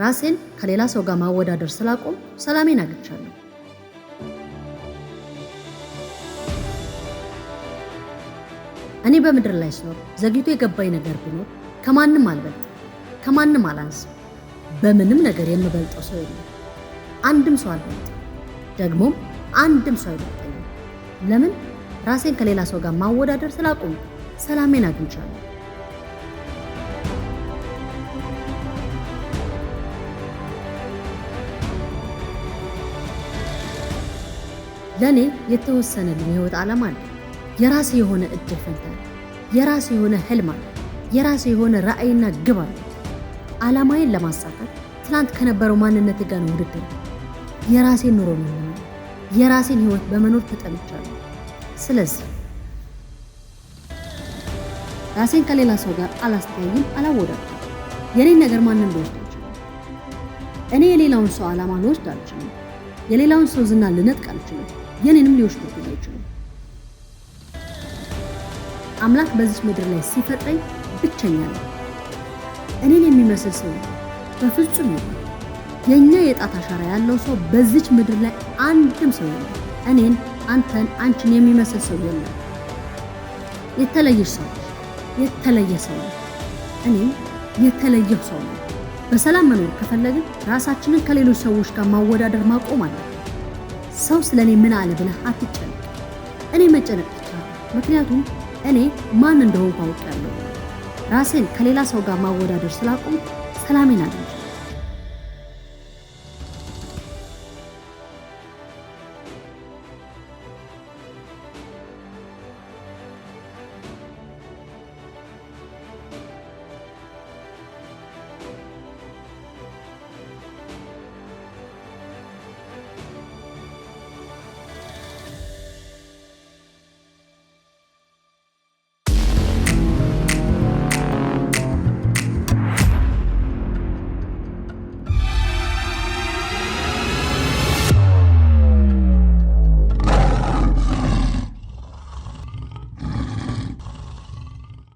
ራሴን ከሌላ ሰው ጋር ማወዳደር ስላቆም ሰላሜን አግኝቻለሁ። እኔ በምድር ላይ ስኖር ዘግይቶ የገባኝ ነገር ቢኖር ከማንም አልበልጥም፣ ከማንም አላንስም። በምንም ነገር የምበልጠው ሰው የለም። አንድም ሰው አልበልጥም፣ ደግሞም አንድም ሰው አይበልጠኝም። ለምን? ራሴን ከሌላ ሰው ጋር ማወዳደር ስላቆምኩ ሰላሜን አግኝቻለሁ። ለእኔ የተወሰነልኝ የህይወት ዓላማ አለ። የራሴ የሆነ እድል ፈንታ አለ። የራሴ የሆነ ህልም አለ። የራሴ የሆነ ራዕይና ግብ አለ። ዓላማዬን ለማሳካት ትናንት ከነበረው ማንነቴ ጋር ነው ውድድር። የራሴን ኑሮ ነው የምኖረው። የራሴን ህይወት በመኖር ተጠምቻለሁ። ስለዚህ ራሴን ከሌላ ሰው ጋር አላስተያይም፣ አላወዳድርም። የኔን ነገር ማንም ሊወስድ አይችልም። እኔ የሌላውን ሰው ዓላማ ልወስድ አልችልም። የሌላውን ሰው ዝና ልነጥቅ አልችልም። የኔንም ሊወስዱብኝ አይችሉም። አምላክ በዚች ምድር ላይ ሲፈጥረኝ ብቸኛ ነው። እኔን የሚመስል ሰው በፍጹም የለም። የኛ የጣት አሻራ ያለው ሰው በዚች ምድር ላይ አንድም ሰው የለም። እኔን፣ አንተን፣ አንቺን የሚመስል ሰው የለም። የተለየሽ ሰው ነሽ። የተለየ ሰው ነው። እኔም የተለየሁ ሰው ነው። በሰላም መኖር ከፈለግን ራሳችንን ከሌሎች ሰዎች ጋር ማወዳደር ማቆም አለብን። ሰው ስለ እኔ ምን አለ ብለህ አትጨነቅ። እኔ መጨነቅ ትችላለህ፣ ምክንያቱም እኔ ማን እንደሆንኩ አውቄያለሁ። ራሴን ከሌላ ሰው ጋር ማወዳደር ስላቆምኩ ሰላሜን አግኝቻለሁ።